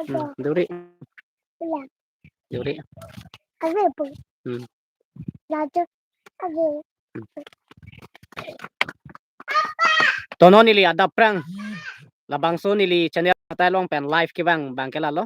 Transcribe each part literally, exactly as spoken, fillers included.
Hmm, duri. Duri. Hmm. To non neli adap prang. Labangso neli channel atai along pen live kevang abangke lalo.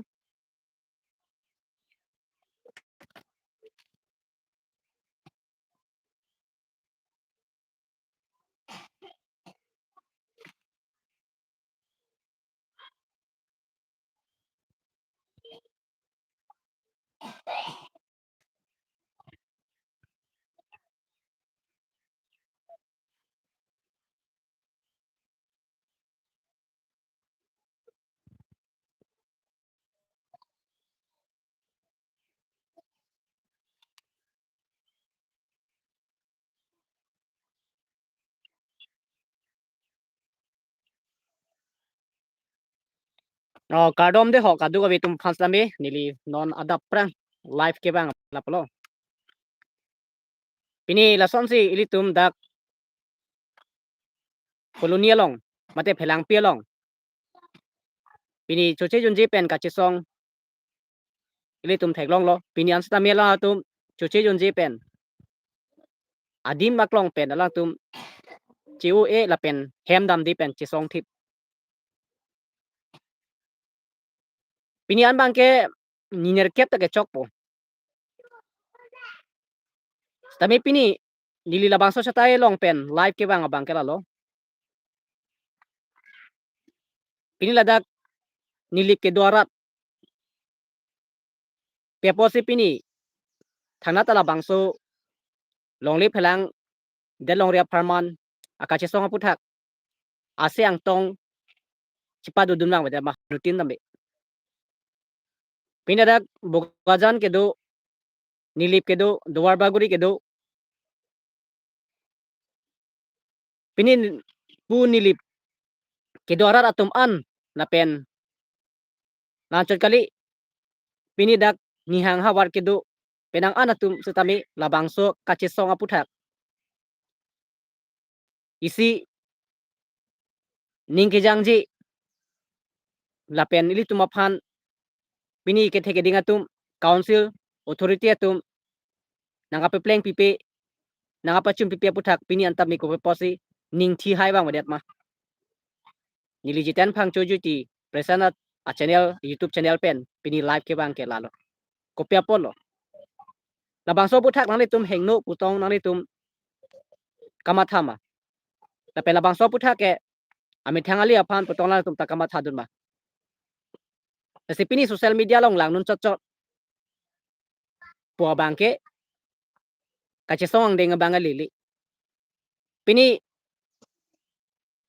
Oh, kardom dei ho kadokave atum aphan sitame, neli non adap prang live kevang lapulo. Pini lasonsi ilitum dak Colony along, mate Phelangpi along, pini choche junje pen kachesong ilitum theklonglo. Pini an sitame alangtum choche junje pen, adim aklong pen alangtum che-o-e lapen hem damde pen chesong thip. Pini an abangke ni nerkep ta kechokpo. Sitame pini neli labangso achatai along pen live kevang abangke lalo. Pini ladak Nilip kedo arat pen apotsi pini thangnat ta labangso longle phelang, det longri apharman akachesong aputhak ase angtong chepadodun vangvedet ma, routine dambe. Pini ladak Bokajan kedo, Nilip kedo, Duarbagori kedo. Pini pu Nilip kedo arat atum an lapen nangchot kali, pini dak Nihang havar kedo penang an atum sitame labangso kachesong aputhak isi ning kejangji lapen ilitum aphan pini kethe keding atum, council authority atum nangkapepleng pipe, nangkapachun pipe aputhak pini an tame kopi apotsi ning thi hai vangvedet ma. Neli Jiten Phangcho Jyoti Present a channel, YouTube channel pen pini live kevang ke lalo. Kopi apotlo? Labangso aputhak nanglitum hingno putong nanglitum kamatha ma? Lapen labangso aputhak ke amethang ale aphan putong nanglitum ta kamathadun ma? Lasi pini social media along langnun chotchot pu abangke kachesong angdeng abang alili. Pini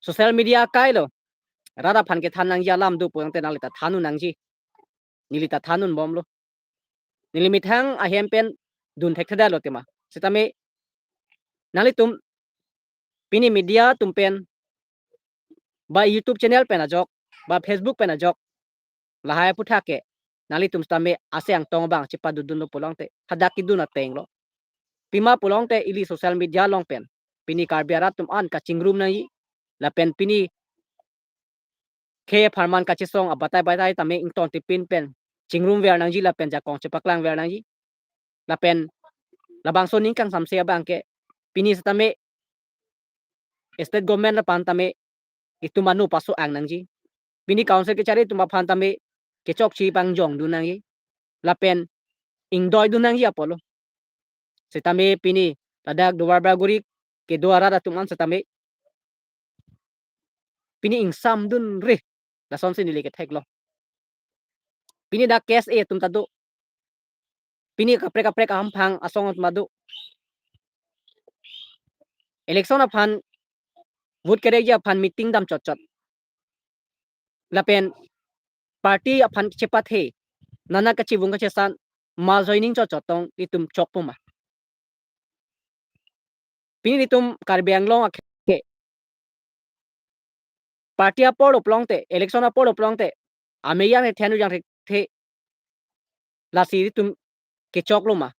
social media kailo, rat aphan kethan nangji alam do pu tangte nangli ta than un nangji. Neli ta than unbomlo. Neli methang ahem pen dun thekthedetlo tema. Sitame nanglitum pini media atum pen, ba YouTube channel pen ajok, ba Facebook pen ajok, lahai aputhak ke nanglitum sitame ase angtong abang chepadodunlo pulote hadak kedun atenglo. Pima pulote ili social media along pen pini Karbi arat atum an kachingrum nangji, lapen pini khei apharman kachesong abatai batai tame ingtontipin pen chingrumver nangji lapen jakong chepaklangver nangji. Lapen labangso ning kangsamse abangke pini sitame state government aphan tame itum anu paso-ang nangji. Pini council kechari atum aphan tame kechokche pangjongdun nangji lapen ingdoidun nangji apotlo. Sitame pini ladak Duarbagori kedo arat atum an sitame pini ingsamdunre, lasonsi neli ketheklo. Pini dak K S A atum ta do. Pini kaprek kaprek ahamphang asong atum ta do. Election aphan, vote kerekji aphan meeting dam chotchot. Lapen party aphan chepathe, nana kachevung kachesan, ma joining chotchot tong itum chokpo ma? Pini itum Karbi Anglong akhei party apor lo pulote, election apor lo pulote, amei jangthe, thenu jangthe, lasi itum kechoklo ma?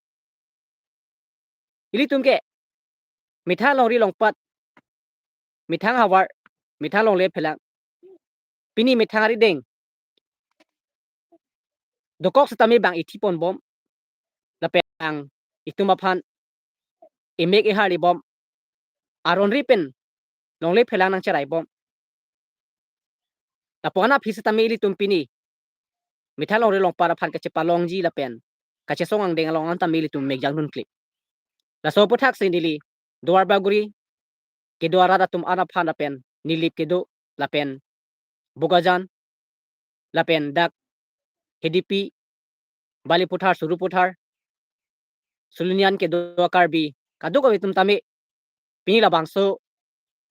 Ilitum ke methang longri longpat, methang havar, methang longle phelang, pini methang arideng dokok setame bang ithi ponbom, lapen bang itum aphan imek iharli bom, aron ri pen longle phelang nangcherai bom. Lapu-an aphi setame ilitum pini methang longri longpat aphan kachepalongji lapen kachesong angdeng along an tame ilitum mekjang dunklip. Laso aputhak si neli Duar Bagori kedo arat atum an aphan lapen Nilip kedo lapen Bokajan lapen dak Hedepi, Balipathar, Sarupathar, Silonijan kedo Karbi kadokave atum tame pini labangso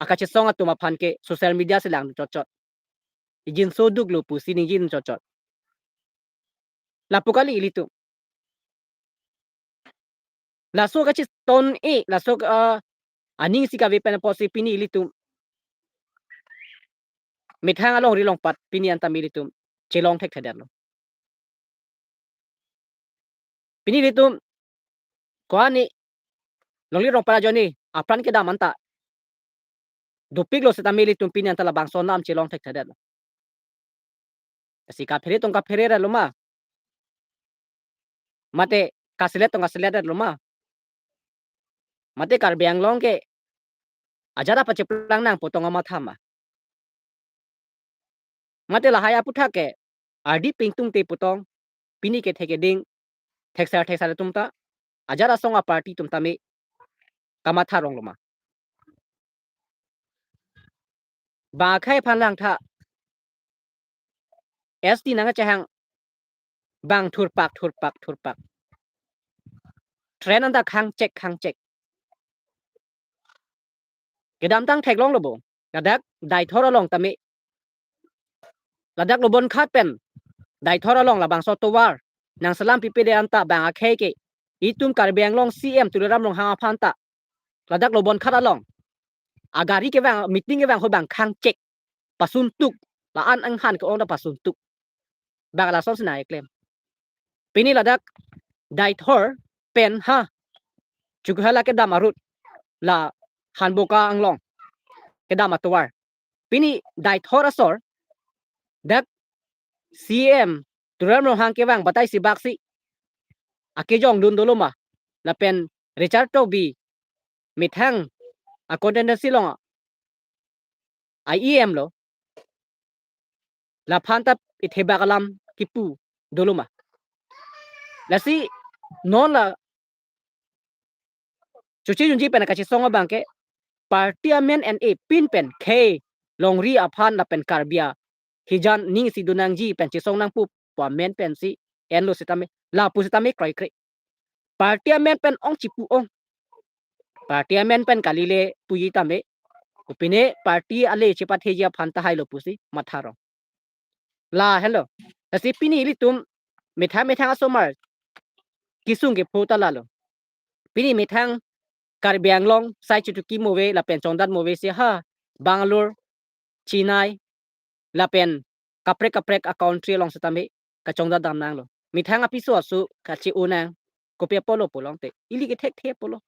akachesong atum aphan ke social media si lang chotchot. Ijinso duklo pusi ningje chotchot. Lapu kali ilitum. Laso kachetong-e, laso, ah, aning si kave pen apotsi pini ilitum methang alongri longpat pini an tame ilitum chelong thekthedetlo. Pini ilitum ko-an ni longri longpat ajoine apran kedam anta dopiklo setame ilitum pini anta labangso anam chelong thekthedetlo. Si kaphere tong kaphere lo ma? Mate kaselet tong kaselet lo ma? Mate Karbi Anglong ke ajat apacheplang nangpo tong amatha ma? Mate lahai aputhak ke ardi pingtung te pu tong, pini kethe keding, theksar theksar atum ta, ajat asong aparty atum tame kamatha rong lo ma? Bang akhei aphan langtha, S T nangkachehang bang thurpak thurpak thurpak. Train anta khangchek khangchek. Kedamtang theklonglo bo. Ladak Deithor along tame, ladak Lobongkhat pen Deithor along labangso tovar nangselam pipedet anta bang akhei ke itum Karbi Anglong C M Tuliram Ronghang aphan ta ladak Lobongkhat along agari kevang, meeting kevang ahut bang khangchek, pasuntuk, la-an anghan ke-ong ta pasuntuk. Bang lason si nangkeklem. Pini ladak Deithor pen ha Chokihola kedam arut, la Hanboka Anglong kedam atovar. Pini Deithor asor dak C M Tuliram Ronghang kevang batai si bak si akejong dun dolo ma? Lapen Richard Tokbi methang a constituency along a E M lo, laphan ta ithebak alam kipu dolo ma? Lasi non la choche junji pen kachesong abang ke party amen en-e pin pen khei longri aphan lapen Karbi ahijan ning si dun nangji pen chesong nangpo pu amen pensi enlo setame, lapu setame kroikre. Party amen pen ong chipu ong. Party amen pen kalile puji tame, kopine party ale chepatheji aphan tahai lo pusi matha rong. La henlo. Lasi pini ilitum methang methang asomar kesung kepho ta lalo. Pini methang Karbi Anglong sai Chotiki mo ave lapen chongdat mo ave si ha Bangalore, Chennai lapen kaprek kaprek a country along setame kachongdat dam nanglo. Methang apiso aso kache-o nang, kopi apotlo pulote ili kethekthe apotlo.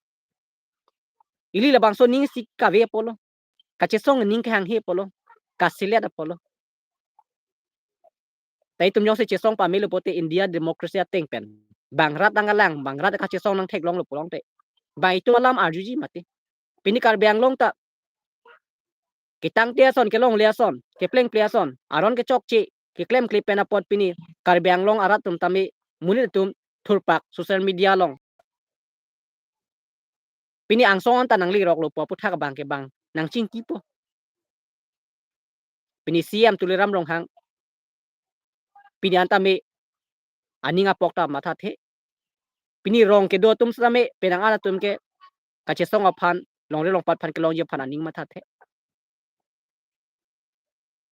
Ili labangso ning si kave apotlo. Kachesong ning kehanghe apotlo. Kaselet apotlo. Ta itum jongsi chesong pamelo pote India democracy ateng pen bang rat nangkelang, bang rat kachesong nangtheklonglo pulote, bang itum alam arjuji mati. Pini Karbi Anglong ta ketangte ason, kelongle ason, keplengple ason, aron kechokche keklemkle pen apot pini Karbi Anglong arat atum tame monit atum thurpak social media along. Pini angsong anta nangleroklo pu aputhak abang ke bang nangchingkipo. Pini C M Tuliram Ronghang pini an tame aning apok ta mathathe. Pini rong kedo atum setame penang an atum ke kachesong aphan, longri longpat aphan kelongji aphan aning mathathe.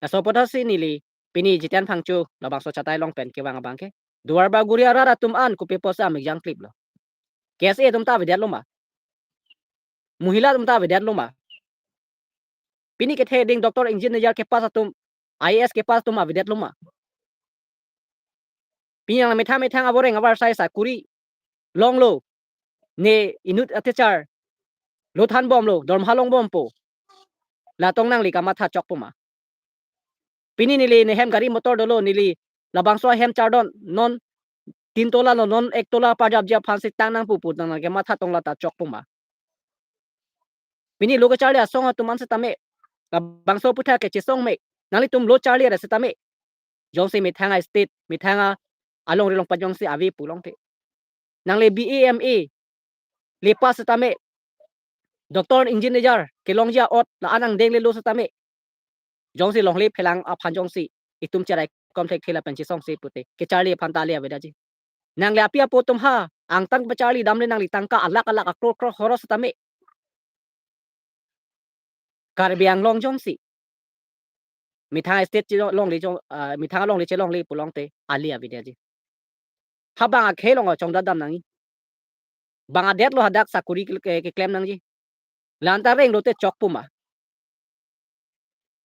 Laso aputhak si neli pini Jiten Phangcho labangso chatai along pen kevang abang ke Duar Bagori arat atum an kopi apotsi amekjang kliplo? K S A atum ta avedetlo ma? Mohila atum ta avedetlo ma? Pini kethe ding doctor engineer kepass atum, I A S kepass atum avedetlo ma? Pini nang methang methang aboreng abar sai sakuri longlo, ne inut athechar lo thanbomlo, dorma longbompo. La tong nangli kamatha chokpo ma? Pini neli nehem gari motor dolo, neli labangso ahem chardon, non tin tola lo, non ek tola pajapji aphan si tang nangpo pu tang nangkematha tong la ta chokpo ma? Pini lo kacharli asong atum an setame, labangso aputhak kechesong me, nanglitum lo charli ra setame, jongsi methang a-state, methang a-alongri alongpat jongsi ave pulote, nangli B A, M A le pass setame, doctor, engineer kelongji a-ot la-an angdeng le lo setame, jongsi longle phelang aphan jongsi itum cherai kom thekthe lapen chesongse pute, kacharli aphan ta ale avedetji. Nangli api apo atum ha, angtan pacharli damle nangli tangka alakh alakh, a-crore crore horo setame, Karbi Anglong jongsi methang a-state chelongle jong, ah, methang alongle chelongle pulote ale avedetji. Ha bang akhei along chongdat dam nangji. Bang adet lo hadak sakuri ke, ke, keklem nangji. La-an ta reng lote chokpo ma?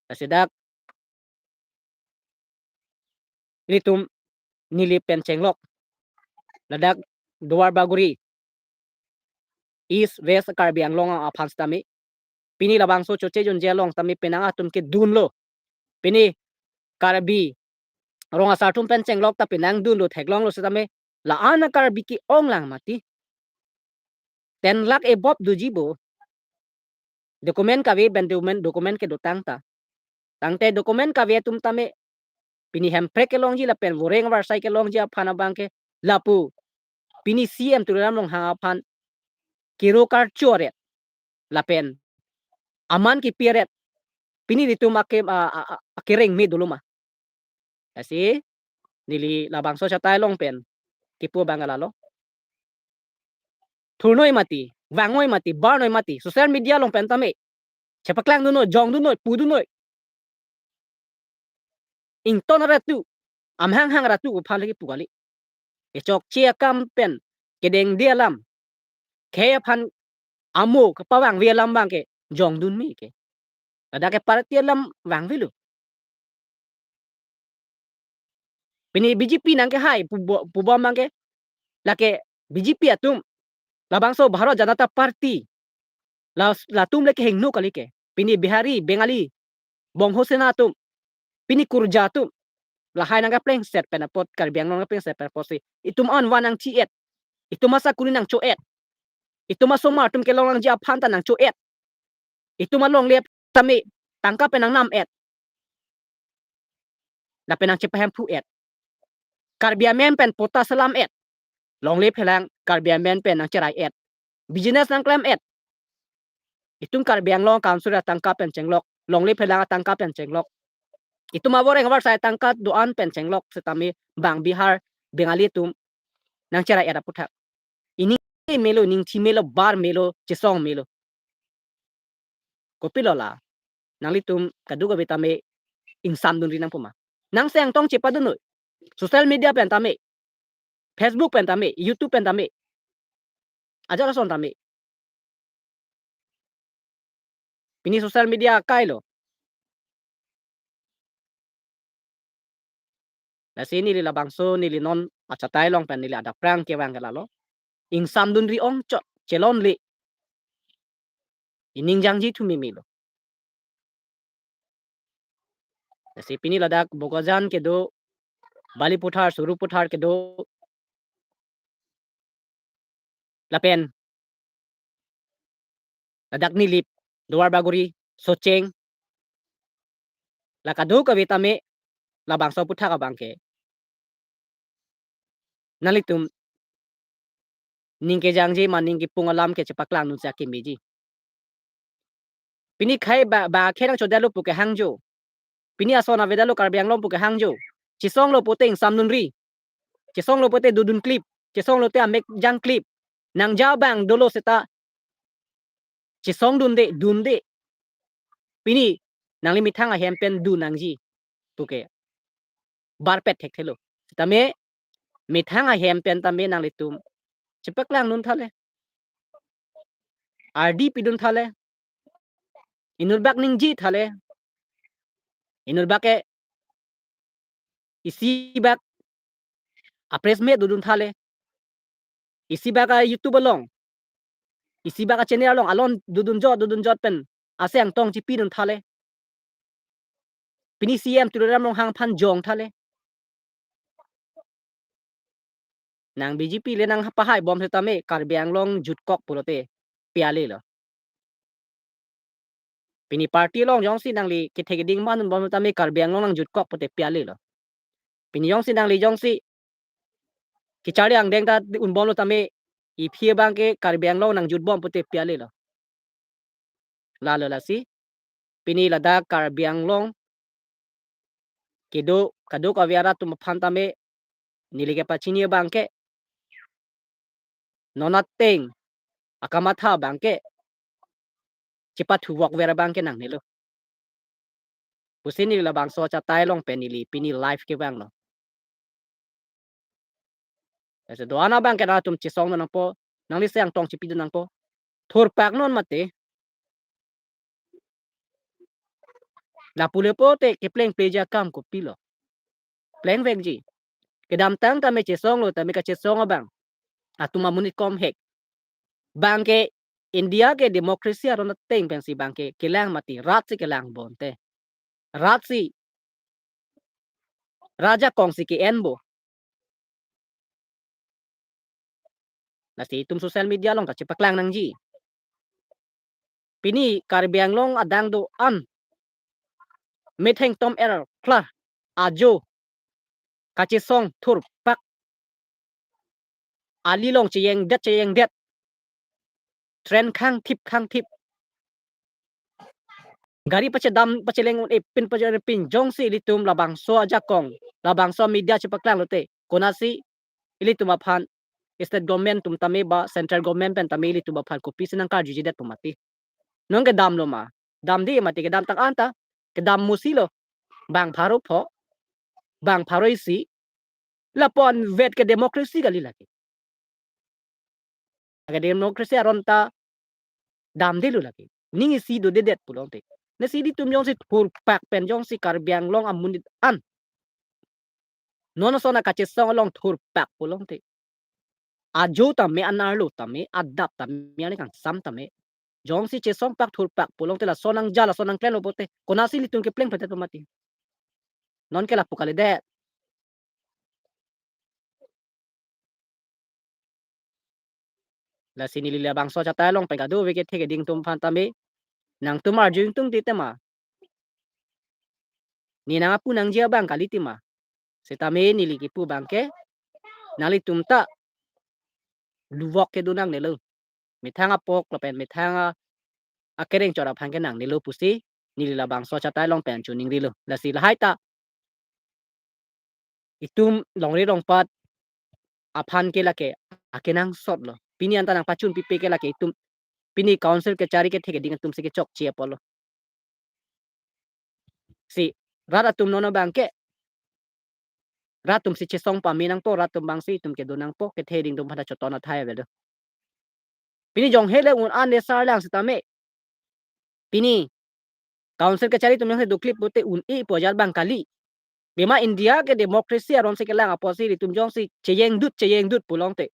Lasi dak ilitum Nilip pen chenglok, ladak Duar Bagori, East West Karbi Anglong aphan setame, pini labangso Choche Jongjia along setame penang atum kedun lo. Pini Karbi rong asar atum pen chenglok ta penang dunlo, theklonglo setame, la-an a-Karbi ke-ong lang mati. Ten lakh above doji bo. Document kave pen document, document kedotang ta. Tangte document kave atum tame, pini Hemprek kelongji lapen Voreng Varsai kelongji aphan abangke lapu, pini C M Tuliram Ronghang aphan kero karcho aret lapen aman kipi aret, pini ilitum ake, a, a, a, akereng me dolo ma? Lasi neli labangso chatai along pen kipu abang lalo. Thurnoi mati, vangnoi mati, barnoi mati, social media along pen tame chepaklang dunnoi, jong dunnoi, pu dunnoi. Ington arat tu, amahang hang arat tu aphan lagi pu kali. Kechokche akam pen kedengde alam, khei aphan amo kepavangve alam abangke jongdun me ke. Ladak ke party alam vangvelo. Pini B J P nangkehai pubo-, pubom abangke, lake B J P atum, labangso Bharat Janata Party, la, latum le kehingno kali ke. Pini Bihari, Bengali, Bongho Sena atum, pini Kurja atum, lahai nangkeplengset pen apot, Karbi Anglong nangkeplengset pen apot si itum an van nangthi-et, itum asakuri nangcho-et, itum asomar atum kelonglangji aphan ta nangcho-et, itum alongle tame tangka pen nangnam-et, lapen nangchepahemphu-et. Karbi amen pen patta selam-et. Longle phelang Karbi amen pen nangcherai-et. Business nangklem-et. Itum Karbi Anglong Council atangka pen chenglok, longle phelang atangka pen chenglok, itum avoreng avarsai atangka do-an pen chenglok setame bang Bihar, Bengali atum nangcherai-et aputhak. Ining melo, ningthi melo, bar melo, chesong melo. Kopilo la? Nanglitum kadokave tame ingsamdunri nangpo ma? Nangsi angtong chepadunnoi. Social media pen tame, Facebook pen tame, YouTube pen tame, ajak ason tame. Pini social media akai lo. Lasi neli labangso, neli non achatai along pen neli adapprang kevang ke lalo. Ingsamdunri ongchot, chelonle. Ining jangji thu meme lo. Lasi pini ladak Bokajan kedo, Balipathar, Sarupathar kedo, lapen ladak Nilip, Duar Bagori, Socheng, la kadokave tame labangso aputhak abangke nanglitum ning kejangji ma ning kepung alam ke chepaklang dunsi akemeji. Pini khei ba, ba khei nangchodetlo puke hangjo. Pini ason avedetlo Karbi Anglong puke hangjo. Chesonglo pote ingsamdunri. Chesonglo pote dodun klip. Chesonglote amek jang klip. Nangja abang dolo seta chesongdunde, dunde. Pini nangli methang ahem pen dun nangji puke barpet thekthelo. Setame methang ahem pen tame nanglitum chepaklang dun thale, ardi pidun thale, inutbak ningje thale, inutbak ke isibak a-press meet dodun thale, isibak a-YouTube along, isibak a-channel along alon dodunjot dodunjot pen ase angtong chipidun thale. Pini C M Tuliram Ronghang aphan jong thale. Nang B J P le nangpahai bom setame Karbi Anglong jutkok pulote pi ale lo. Pini party along jongsi nangli kethek keding man bom setame Karbi Anglong nangjutkok pute pi ale lo. Pini jongsi nangli jongsi kacharli angdeng ta un bomlo tame iphi abangke Karbi Anglong nangjut bom pute pi ale lo. Lalo lasi pini ladak Karbi Anglong kedo kadokave arat atum aphan tame neli kepachini abangke non ateng akamatha abangke chepathu vok ver abangke nangnelo pusi neli labangso achatai along pen neli pini live kevanglo. Ese do-an abangke nangtum chesong nangpo, nangli se angtong chipi nangpo. Thurpak non mate. Lapu le pote kepleng pleji akam kopilo. Plengvekji. Kedamtang tame chesonglo tame kachesong abang atum amonit komhek. Bangke India ke democracy aron ateng pensi bangke kelang mati, rat si kelang bonte. Rat si raja kongsi ke-en bo. Lasi itum social media along ta chepaklang nangji. Pini Karbi Anglong adang do-an metheng tom er klar ajo kachesong thurpak ali along cheyengdet cheyengdet. Tren khangthip khangthip. Gari pachedam pacheleng un-e pin pachedam pin jongsi ilitum labangso ajakong, labangso media chepaklang lote. Konatsi ilitum aphan state government atum tame ba central government pen tame ilitum aphan kopisi nangkarjujidet pu mati. Non kedamlo ma? Damde mati, kedamtang anta kedam musi lo. Bang pharo pho, bang pharo isi. Lapu-an vet ke democracy kali lake. Ke democracy aron ta damdelo lake. Ning isi dodedet pulote. Lasi ilitum jongsi thurpak pen jongsi Karbi Anglong amonit an non ason akachesong along thurpak pulote. Ajo tame, anerlo tame, adap tame, ani kangsam tame. Jongsi chesongpak thurpak pulote lason nangja, lason nangklemlo pote. Konatsi ilitum kepleng pete pu mati. Non ke lapu kalidet. Lasi neli labangso achatai along pen kadokave kethek keding atum aphan tame nangtum arju ingtungte tema. Ne nang apu nangji abang kali tema. Setame neli kipu abangke nanglitum ta luvok kedo nangnelo. Methang apok lapen methang a-, akereng chot aphan ke nangnelo pusi neli labangso achatai along pen choningrilo. Lasi lahai ta itum longri longpat aphan ke lake akenangsot lo. Pini anta nangpachun pipe ke lake itum pini council kachari kethek keding atum si kechokche apotlo. Si rat atum non abangke rat atum si chesong pame nangpo, rat atum abangsi itum kedo nangpo, kethek keding atum aphan ta choton athai avelo. Pini jong hele un-an le sarlang setame pini council kachari atum jongsi doklip pote un-e pu ajat abang kali. Pima India ke democracy aron si kelang apotsi ilitum jongsi cheyengdut cheyengdut pulote.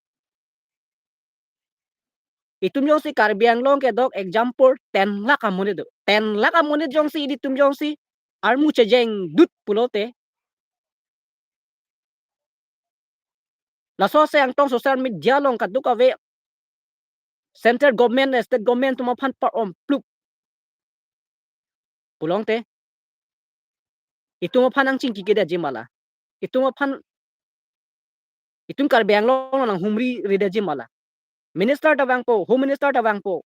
Itum jongsi Karbi Anglong kedok example ten lakh amonit do. Ten lakh amonit jongsi ilitum jongsi armu chejengdut pulote. Laso se angtong social media along kadokave central government, state government atum aphan par-om plup pulote. Itum aphan nangchingki kedetji ma la. Itum aphan, itum Karbi Anglong nanghumri redetji ma la. Minister ta vangpo, Home Minister ta vangpo,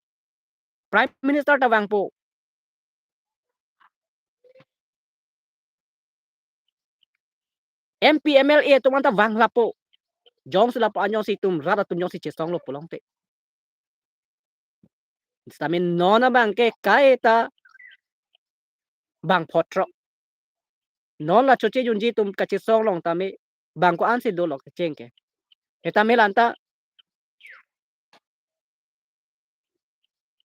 Prime Minister ta vangpo. M P, M L A atum anta vang lapo. Jongsi lapu-an jongsi itum rat atum jongsi chesonglo pulote. Setame non abangke kaita bang photro. Non la choche junji atum kachesong along tame bang ko-ansi dolo kecheng ke. Setame la anta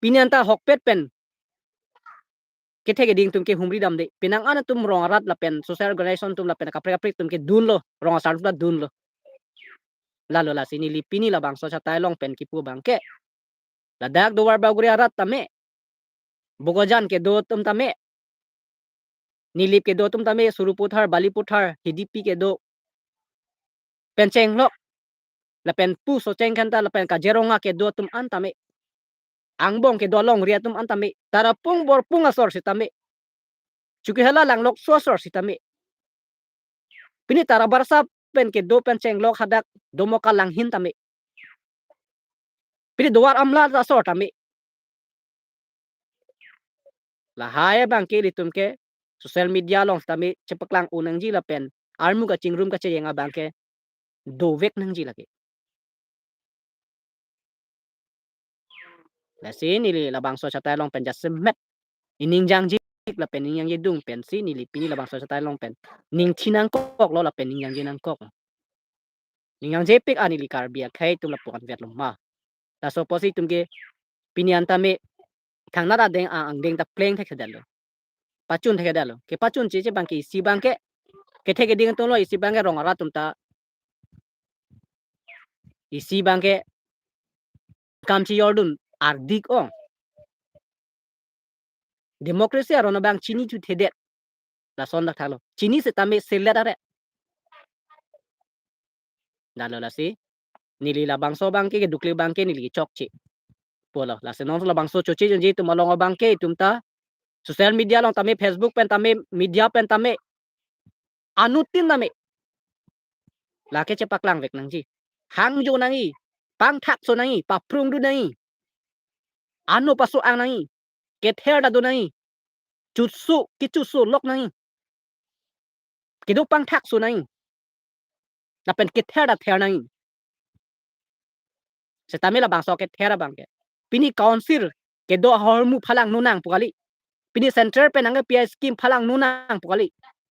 pini anta ahokpet pen kethek keding atum ke humri damde. Penang an atum rong arat lapen social organization atum lapen kaprek kaprek atum ke dunlo, rong asar atum ta dunlo. Lalo lasi neli pini labangso achatai along pen kipu abangke ladak Duarbagori arat tame, Bokajan kedo atum tame, Nilip kedo atum tame, Sarupathar, Balipathar, Hidipi kedo pen chenglok lapen pu Socheng Dhenta, lapen Kaziranga kedo atum an tame, angbong kedo alongri atum an tame, Tarapung Borpung asor sitame, Chokihola Langlokso asor sitame, pini Tarabarsa pen kedo pen chenglok hadak Domoka Langhin tame, pini Duar Amla asor tame. Lahai abangke ilitum ke social media along tame chepaklang un nangji lapen armu kachingrum kachejeng abangke dovek nangji lake. Lasi neli labangso achatai along pen jasemet ining jangjik lapen ining jangjedung pensi neli pini labangso achatai along pen ning thi nangkoklo lapen ning jangje nangkok. Ning jangjepik an neli Karbi akhei atum lapu-an vet lo ma. Laso apotsi itum ke pini an tame thangnat adeng a-, angdeng ta pleng thekthedetlo. Pachun thekthedetlo. Kepachun cheche abangke isi abangke kethe keding atumlo, isi abangke rong arat atum ta, isi abangke kam chejordun ardik ong. Democracy aron abang chinithuthedet. Lason dak thalo. Chini setame selet are. Dalo lasi neli labangso abangke kedukle abangke neli chokche pulo. Lasi non labangso choche jonji atum along abangke itum ta social media along tame, Facebook pen tame, media pen tame, anuttin tame lake chepaklang vek nangji. Hangjo nangji, pangthakso nangji, paphrungdun nangji, ano paso-ang nangji, kether ta dun nangji, chuso, kechuso lok nangji, kedo pangthakso nangji, lapen kether ta ther nangji. Setame labangso kether abangke pini council kedo ahormu phalangno nang pu kali. Pini central pen nangkepi a-scheme phalangno nang pu kali.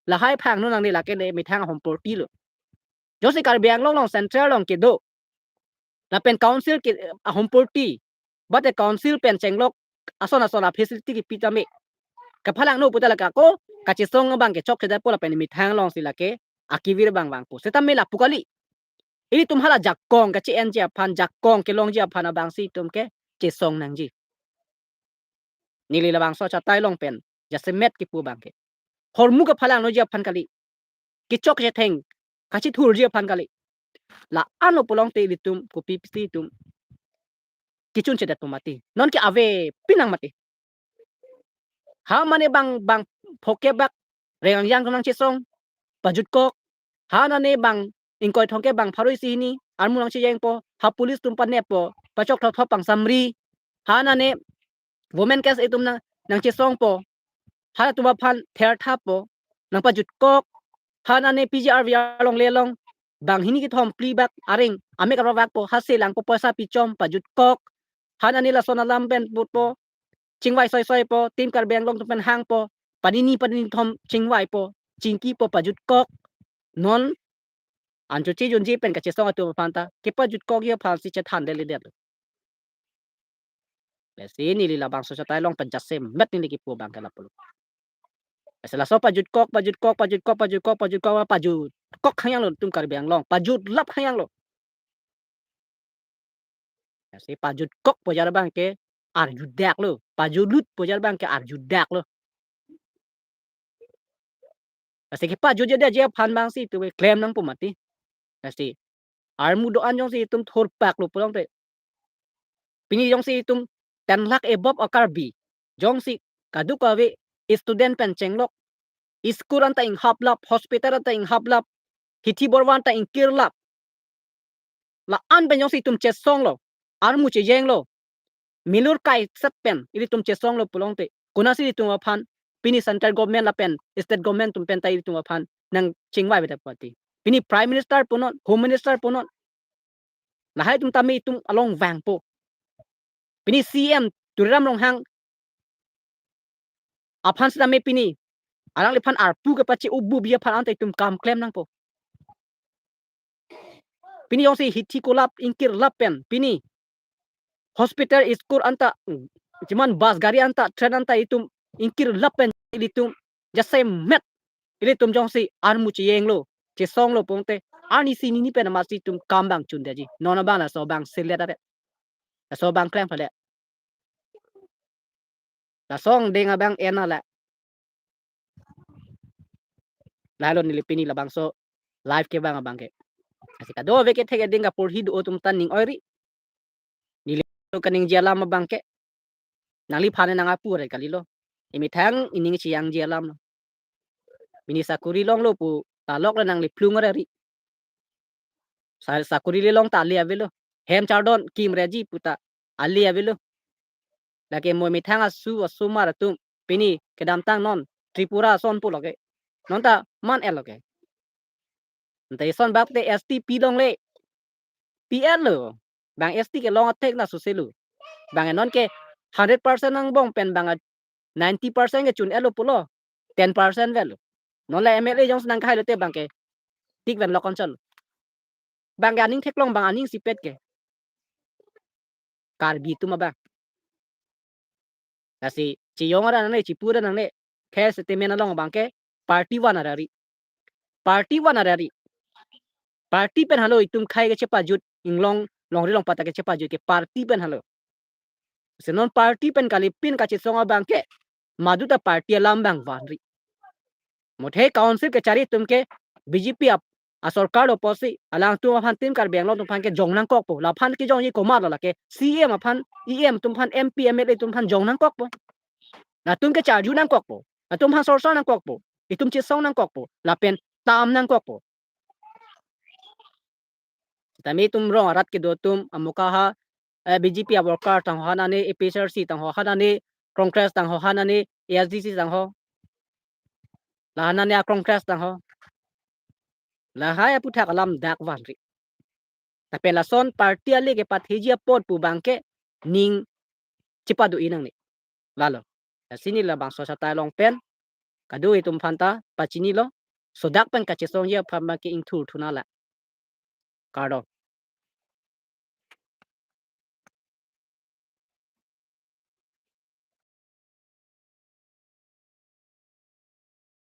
Lahai phalangno nangne, lake le methang ahormu porti lo. Jongsi Karbi Anglong along central along kedo lapen council ke ahormu porti, bate council pen chenglok ason ason a-facility kepi tame kaphalangno puta lake ako kachesong abangke chokchedet po lapen methang alongsi lake akevir abang vangpo. Setame lapu kali. Ilitum hala jakong kache-enji aphan, jakong kelongji aphan abangsi itum ke chesong nangji. Neli labangso achatai along pen jasemet kipu abangke hormu kaphalangnoji aphan kali, kechok chetheng kachethurji aphan kali. La-anlo pulote ilitum kopi pisi itum kechunchedet po mati. Nonke avepin nang mati. Ha mane bang, bang phokep bak Reang Angjang atum nangchesong, pajutkok. Ha nane bang ingkoi thomkep bang pharo isi hini armu nangchejengpo, ha police atum paneppo, pachok thotthop pangsamri. Ha nane women case atum nang, nangchesongpo, halatum aphan therthappo, nangpajutkok. Ha nane P G R V R along le along bang hini kethom phli bak areng amek arvavakpo, ha selangpo, poisa pichom, pajutkok. Ha nane lason alam pen putpo, chingvai soisoipo, Team Karbi Anglong atum pen hangpo, panini panini thom chingvaipo, chingkipo, pajutkok. Non an choche jonji pen kachesong atum aphan ta kepajutkokji aphansi chethan deledet. Lasi neli labangso achatai along pen jasemet neli kipu abangke lapulo. Lasi laso pajutkok, pajutkok, pajutkok, pajutkok, pajutkok, pajutkok hangyanglo itum Karbi Anglong, pajutlap hangyanglo. Lasi pajutkok pu ajar abangke arjudak lo, pajutlut pu ajar abangke arjudak lo. Lasi kepajutjadetji aphan abangsi itum klem nangpo mati. Lasi armu do-an jongsi itum thurpak lo pulote, pini jongsi itum ten lakh above a-Karbi jongsi kadokave student pen chenglok, school anta inghaplap, hospital anta inghaplap, hithi borwa anta ingkirlap, la-an pen jongsi itum chesonglo, armu chejenglo, milur kai set pen ilitum chesonglo pulote, konatsi ilitum aphan pini central government lapen state government atum pen ta ilitum aphan nangchingvai beta pati? Pini Prime Minister punon, Home Minister punon, lahai atum tame itum along vangpo. Pini C M Tuliram Ronghang aphan sitame pini alangliphan arpu kepache-obubi aphan anta itum kam klem nangpo. Pini jongsi hithi kolap ingkirlap pen, pini hospital, school anta, jiman bus gari anta, train anta itum ingkirlap pen ilitum jasemet ilitum jongsi armu chejenglo, chesonglo pulote, arnisi nini pen amatsi itum kam abang chundetji. Non abang laso abang selet are. Laso abang klem phale. Laso angdeng abang en ala. Lahelo neli pini labangso live kevang abangke. Lasi kadokave kethek eding kaporhi do atum ta ning oiri. Neli kaningje alam abangke, nangliphan nang apure kalilo. Emethang ining chiyangji alam lo. Pini sakuri longlo pu ta lok le nangli plung ore ri. Sa-, sakuri le long ta ale avelo. Hem chardon kimreji pu ta ale avelo. Lake mo emethang asu asomar atum pini kedamtang non Tripura ason pulo ke, non ta man-etlo ke. Ante ison bak te S T pi longle, pi-etlo. Bang S T kelong athek na suse lo. Bang non ke hundred percent angbong pen bang a ninety percent ke chun-etlo pulo, ten percent velo. Non la M L A jongsi nangkahai lote bang ke tik ven lo konsol. Bang ke aning theklong bang aning sipet ke Karbi atum abang. Lasi chiyong ra nangne, chipu ra nangne, khei statement along abangke party van arari. Party van arari. Party pen halo itum khei kechepajut, inglong longri longpat ta kechepajut ke party pen halo. Lasi non party pen kalipin kachesong abangke, madu ta party alam bang vanri. Mothe council kechari atum ke B J P ap-, asorkar lo pusi, alangtum aphan tim Karbi Anglong atum aphan kejong nangkokpo. Laphan kejongji komatlo lake, C M aphan, E M atum aphan, M P, M L A atum aphan jong nangkokpo. Latum kecharju nangkokpo. Latum aphan sorsa nangkokpo. Itum chesong nangkokpo. Lapen tam nangkokpo. Tame itum rong arat kedo atum amuka ha, eh, B J P a-worker tangho hanane, A P H L C tangho hanane, Congress tangho hanane, A S D C tangho. La hanane a-Congress tangho. Lahai aputhak alam dak vanri. Lapen lason party ale kepatheji apot pu abangke ning chepado-i nangne. Lalo. Lasi neli labangso asattai along pen kadokave atum aphan ta pachinilo. Sodak pen kachesongji aphan abangke ingthur thunala. Kardom.